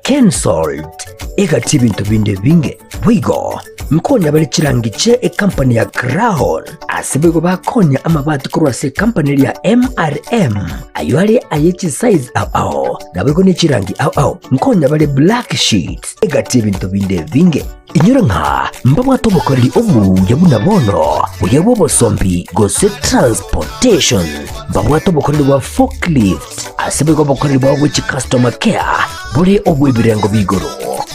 Kensalt, egati ebinto binde ebinge. Boigo nkonya bare chirangi chie ekampani ya Crown, ase boigo bakonya amabati korwa ase ekampani eria MRM, ayio are aye chisize ao ao, naboigo ne chirangi ao ao. Nkonya bare black sheets, egati ebinto binde ebinge. Inyora ng'a mbabwate obokoreri obuya buna bono, buya bw'obosombi gose transportation. Mbabwate obokoreri bwa forklift, ase boigo obokoreri bwabo bwe chicustomer care bore obw'ebirengo b'igoro.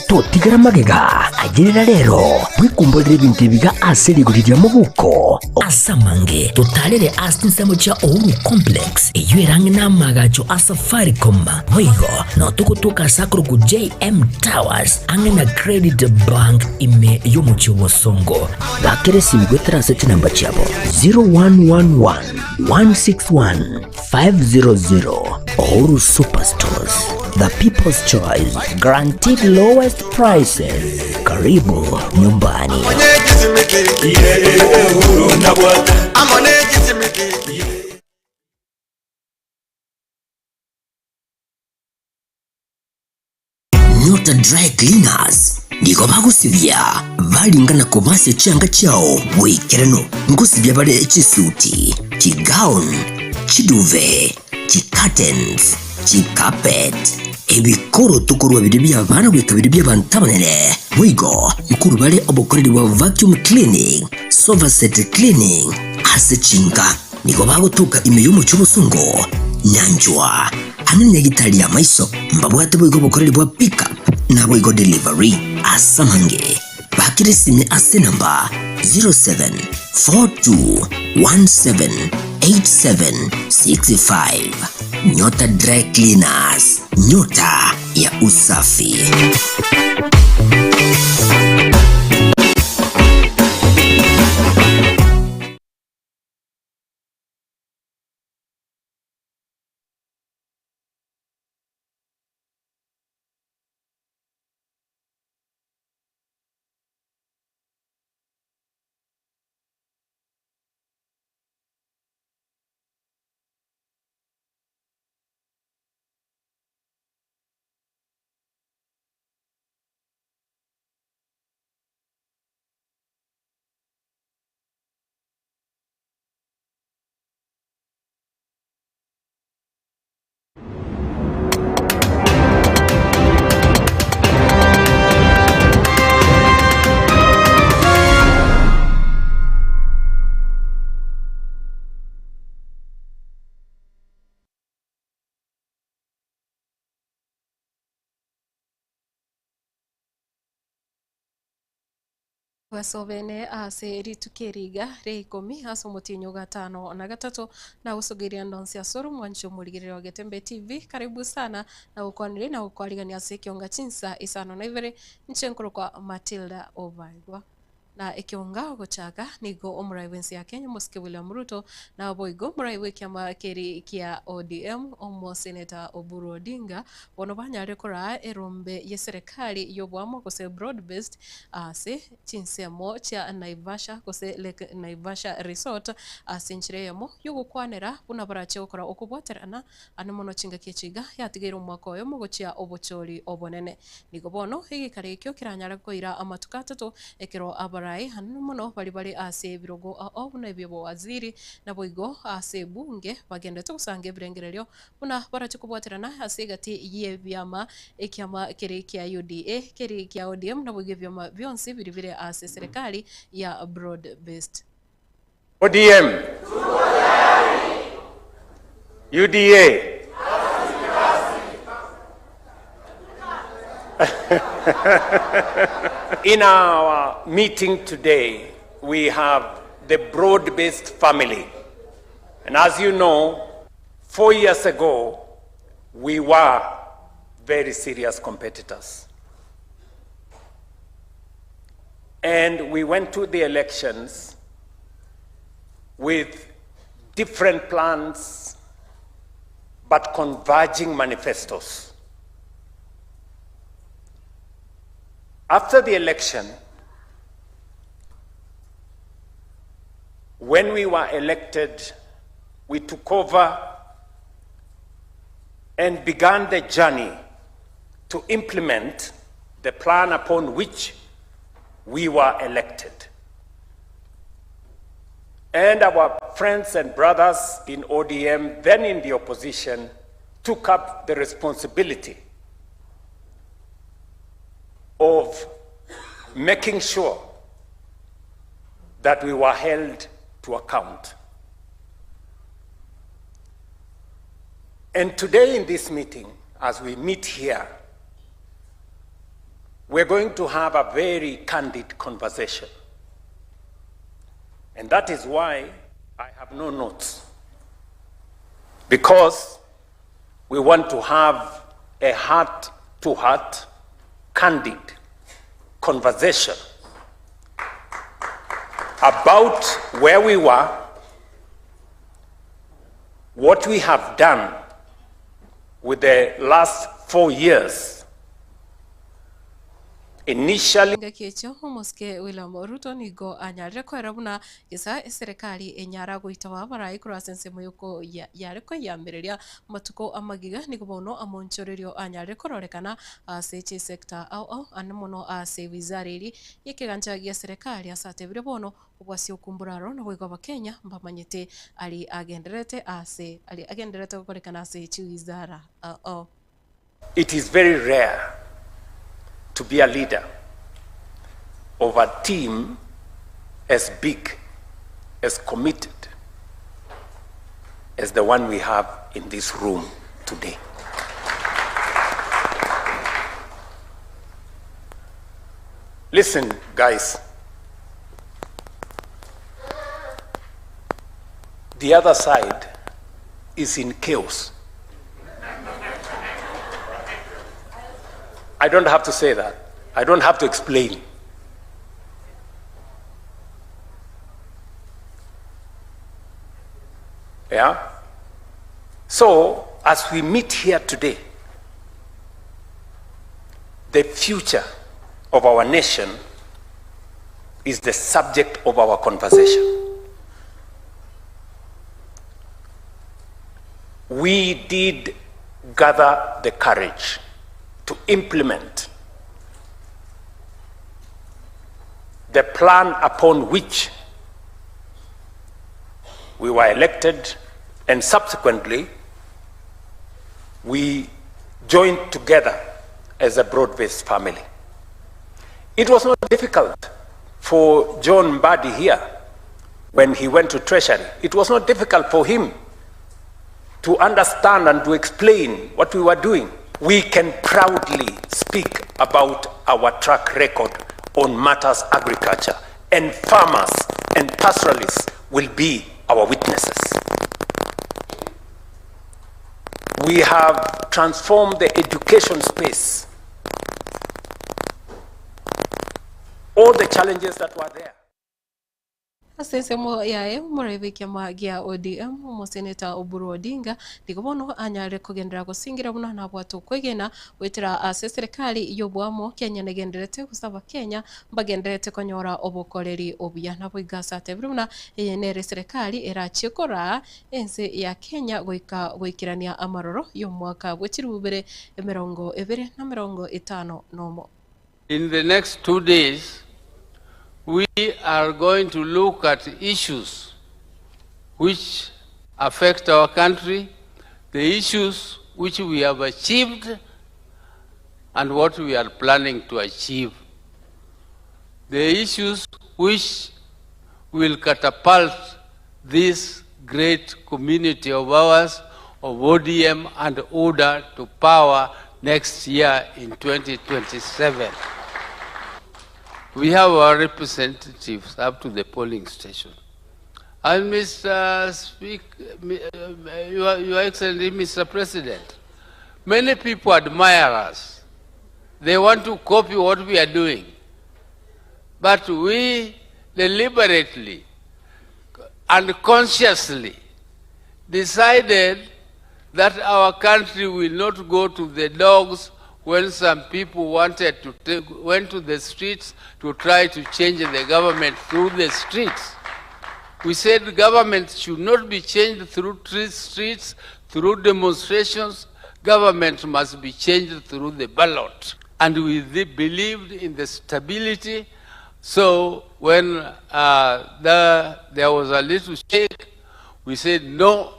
Totigera magega, ayerera rero, bwekumborere ebinto ebiga ase rigori ria mobuko. Ase amange totarere ase chinsemo chia Uhuru Complex, eyio ere ang'e n'amaagacho a Safaricom. Boigo nao togotoka ase akorokwa JM Towers ang'e na Credit Bank ime y'omochie o Bosongo. Bakera esimi goetera ase chinamba chiabo 0111 161 500. Uhuru Superstores, the people's choice, guaranteed lowest prices. Karibu nyumbani. Nyota Dry Cleaners nigo bagosibia baringa na kobasia chianga chiao boikeranu. Ngosibia bare chisuti, chigown, chiduve, chicurtains, chicarpet, ebikoroto korwa biria bi'abana goika biria bi'abanto abanene. Boigo nkorwa bare obokoreri bwa vacuum cleaning, sofa set cleaning ase chinka. Nigo bagotoka ime y'omochie obosongo, nyanchwa, amo nenyagitari y'amaiso. Mbabwate boigo obokoreri bwa pick up naboigo delivery. Ase amange, bakera esimi ase enamba 0742178765. Nyota Dry Cleaners, nyota ya usafi. Bwasobene ase rituko eri iga ria ikomi ase omotienyi o gatano na gatato, nagosogeirie ande onsi ase ore omwanchi omorigereria o Getembe TV, karibu sana, nagokwanire na gokwarigania ase ekionga chinsa isano na ibere, inche nkorokwa Matilda Obaigwa. Na ekionga ogochaka nigo omorai bw'ense ya Kenya omosike William Ruto, naboigo omorai bw'ekiama keri kia ODM omoseneta Oburu Odinga, bono banyarire koraa erombe y'eserekari y'oboamo gose broad based ase chinsemo chia Naivasha gose Lake Naivasha Resort ase enchera eyemo y'ogokwanera buna barache gokora okobwaterana ande mono chingaki echi iga yatigeire omwaka oyomo gochia obochori obonene. Nigo bono egekaro ekio keranyare koira amatuko atato ekero abarai ande mono baria bare ase ebirogo ao buna ebi'obowaziri naboigo ase ebunge bagenderete gosanga ebirengererio Buna barache kobwaterana ase egati y'ebiama, ekiama keria kia UDA, keria kia ODM, naboigo ebiama bionsi biria bire ase eserekari ya Broad Based. ODM. UDA. In our meeting today, we have the broad-based family. And as you know, Four years ago, we were very serious competitors. And we went to the elections with different plans but converging manifestos. After the election, when we were elected we took over and began the journey to implement the plan upon which we were elected. And our friends and brothers in ODM, then in the opposition, took up the responsibility of making sure that we were held to account. And today in this meeting, as we meet here, we're going to have a very candid conversation. And that is why I have no notes. Because we want to have a heart to heart, candid conversation about where we were, what we have done with the last 4 years. Initially, Engaki echio omosike William Ruto nigo anyarire koera buna gesa eserekari enyara goitaba abarai korwa ase ensemo yoko yare koyambereria matuko amagiga nigo bono amonchorerio anyarire kororekana ase chisector ao ao ane mono ase wizara eri yekegancha gia serikali ase atebire bono obwasi okumburaro naboigo abakenya mbamanyete ari agenderete ase ari agenderete gokorekana ase chiwizara ao ao. It is very rare to be a leader of a team as big, as committed as the one we have in this room today. Listen, guys. The other side is in chaos. I don't have to say that. I don't have to explain. Yeah? So, as we meet here today, the future of our nation is the subject of our conversation. We did gather the courage to implement the plan upon which we were elected, and subsequently we joined together as a broad-based family. It was not difficult for John Mbadi here when he went to Treasury. It was not difficult for him to understand and to explain what we were doing. We can proudly speak about our track record on matters agriculture, and farmers and pastoralists will be our witnesses. We have transformed the education space. All the challenges that were there. Ase ensemo yaye omoraibi ekiama gia ODM omoseneta Oburu Odinga nigo bono anyarire kogenderera gosingira buna nabwate okwegena goetera ase eserekari y'oboamo Kenya negendererete gose abakenya mbagendererete konyora obokoreri obuya naboigo ase atebire buna eye nere eserekari erachie koraa ense ya Kenya goika goikerania amaroro y'omwaka bwe chiribu bibere emerongo ebere na emerongo etano nomo. In the next 2 days, we are going to look at issues which affect our country, the issues which we have achieved, and what we are planning to achieve. The issues which will catapult this great community of ours, of ODM and UDA, to power next year in 2027. We have our representatives up to the polling station. And Mr. Speaker, Your Excellency, Mr. President, many people admire us. They want to copy what we are doing. But we deliberately and consciously decided that our country will not go to the dogs when some people wanted to take, went to the streets to try to change the government through the streets. We said government should not be changed through streets, through demonstrations. Government must be changed through the ballot and we believed in the stability so when the, there was a little shake we said no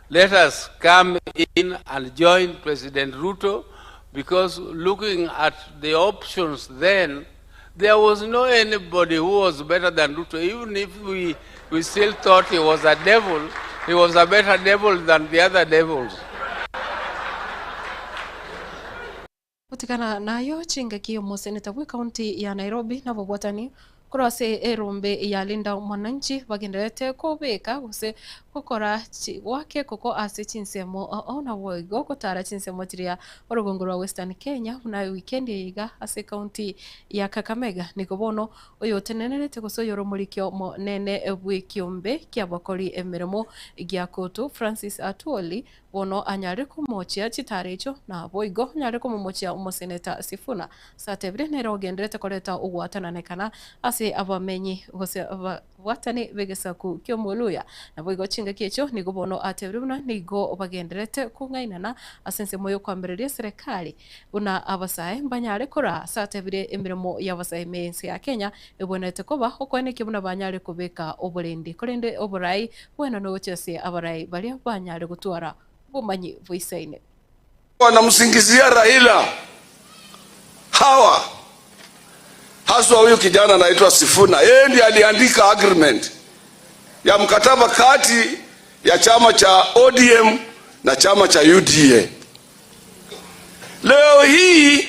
let us come in and join President Ruto because looking at the options then there was no anybody who was better than Ruto even if we, we still thought he was a devil he was a better devil than the other devils. Gotigana nayo chingaki omoseneta bw'ecounty ya Nairobi nabobwatani korwa ase erombe ya Linda Mwananchi bagendererete kobeka gose gokora goaka ekoko ase chinsemo ao naboigo gotara chinsemo chiria orogongo rwa Western Kenya buna ewikendi eye iga ase ecounty ya Kakamega. Nigo bono oyotenenerete gose oyore omoriki omonene bw'ekiombe ki'abakori emeremo gia Kotu Francis Atwoli Bono anyare komochia chitaaro echio, naboigo anyare komomochia omoseneta Sifuna. Satebire nere ogenderete koreta ogwatananekana ase abamenyi gose ababwatani b'egesaku ki'Omoluya. Naboigo chingaki echio nigo bono atebire buna nigo bagendererete kong'ainana ase ensemo y'okoambereria eserekari buna abasae mbanyare koraa. Satebire emeremo y'abasae ime y'ense ya Kenya ebwenerete koba okoenekia buna banyare kobeka oborendi, korende oborai Bwena nogochia ase abarai baria banyare gotwara obomanyi boisaine. Wanamsingizia Raila hawa haswa huyu kijana anaitwa Sifuna, yeye ndiye aliandika agreement ya mkataba kati ya chama cha ODM na chama cha UDA. Leo hii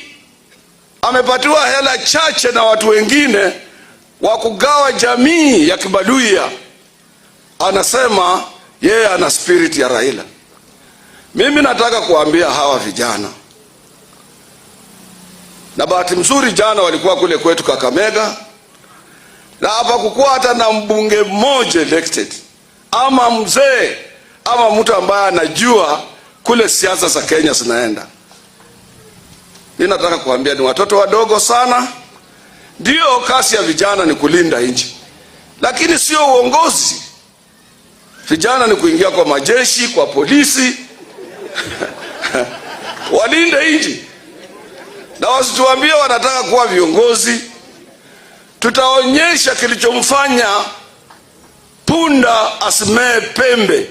amepatiwa hela chache na watu wengine wa kugawa jamii ya Kibaluya, anasema yeye ana spirit ya Raila. Mimi nataka kuambia hawa vijana, na bahati mzuri jana walikuwa kule kwetu Kakamega, na hapa kukuwa hata na mbunge mmoja elected ama mzee ama mtu ambaye anajua kule siasa za Kenya zinaenda. Mimi nataka kuambia ni watoto wadogo sana. Ndio kazi ya vijana ni kulinda nchi, lakini sio uongozi. Vijana ni kuingia kwa majeshi, kwa polisi walinde nchi na wasituambie wanataka kuwa viongozi. Tutaonyesha kilichomfanya punda asimee pembe.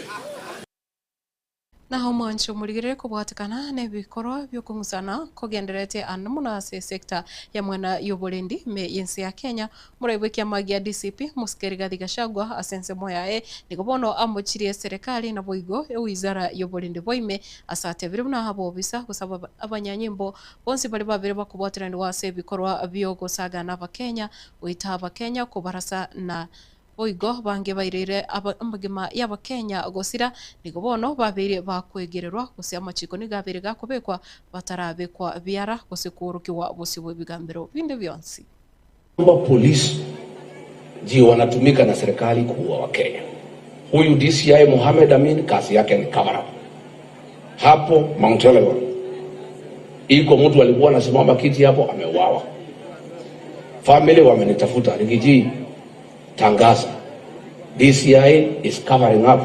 Na omwancho omorigerere kobwatekana nebikorwa bi'okong'usana kogendererete ande mono ase esecta ya mwena y'oborendi ime y'ense ya Kenya, omorai bw'ekiama gia DCP Mosike Rigathi Gachagua ase ensemo yaye nigo bono amochirie eserekari naboigo ewizara y'oborendi bwa ime ase atebire buna abobisa gose abanyanyimbo bonsi baria babere bakobwateranigwa ase ebikorwa bi'ogosagana abakenya goita abakenya kobarasa na Boigo bange baireire amagima y'Abakenya gosira, nigo bono babeire bakwegererwa, gose amachiko nigo abeire gakobekwa batarabekwa biara, gose kworokigwa bosio bw'ebigambero binde bionsi. Kwamba polisi ndio wanatumika na serikali kuua Wakenya. Huyu DCI Mohamed Amin kazi yake ni cover up. Hapo Mount Elgon iko mtu alikuwa anasimama kiti hapo ameuawa. Family wamenitafuta Rigiji, tangaza DCI is covering up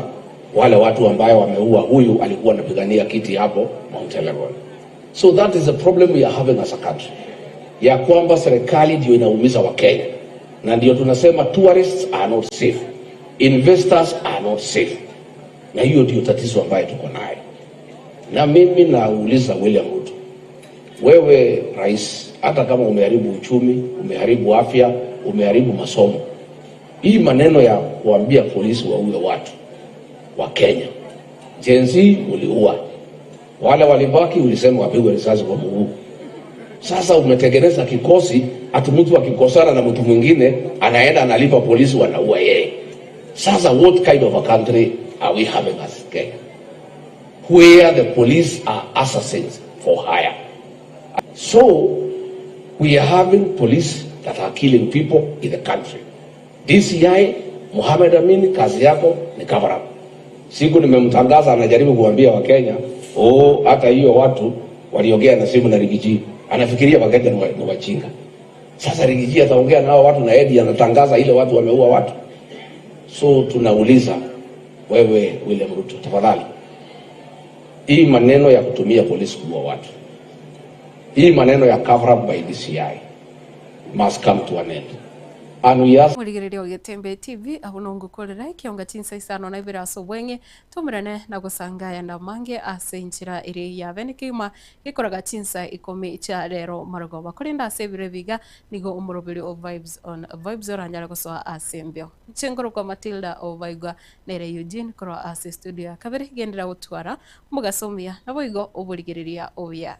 wale watu ambayo wameua huyu alikuwa anapigania kiti hapo Mount Elgon. So that is the problem we are having as a country, ya kwamba serikali ndio inaumiza Wakenya, na ndio tunasema tourists are not safe, investors are not safe, na hiyo ndio tatizo ambayo tuko nayo. Na mimi nauliza William Ruto, wewe rais, hata kama umeharibu uchumi, umeharibu afya, umeharibu masomo, hii maneno ya kuambia polisi waue watu wa Kenya, Gen Z uliua, wale walibaki ulisema wapigwe risasi kwa mguu. Sasa umetengeneza kikosi, ati mtu akikosana na mtu mwingine anaenda analipa polisi, wanaua yeye. Sasa what kind of a country are we having as Kenya where the police are assassins for hire? So we are having police that are killing people in the country. DCI Mohamed Amin, kazi yako ni cover up. Siku nimemtangaza anajaribu kuambia Wakenya, oh, hata hiyo watu waliongea na simu na Rigiji, anafikiria Wakenya ni wajinga. Sasa Rigiji ataongea nao watu na Edi anatangaza ile watu wameua watu. So tunauliza wewe William Ruto, tafadhali, Hii maneno ya kutumia polisi kuua watu, hii maneno ya cover up by DCI must come to an end. And we ask Morigereria o Getembe TV abwo nongokorera ekionga chinsa isano na ibere ase obweng'e, tomerane na gosanga aya na amange ase enchera ere ya bene kegima gekoraga chinsa ikomi chia rero marogoba. Korende ase ebiro ebi iga nigo omoroberi o Vibes on Vibes oranyare gosoa ase embeo. Inche nkorokwa Matilda Obaigwa nere Eugene korwa ase estudio ya kabere, genderera gotwara omogaso omuya naboigo oborigereria obuya.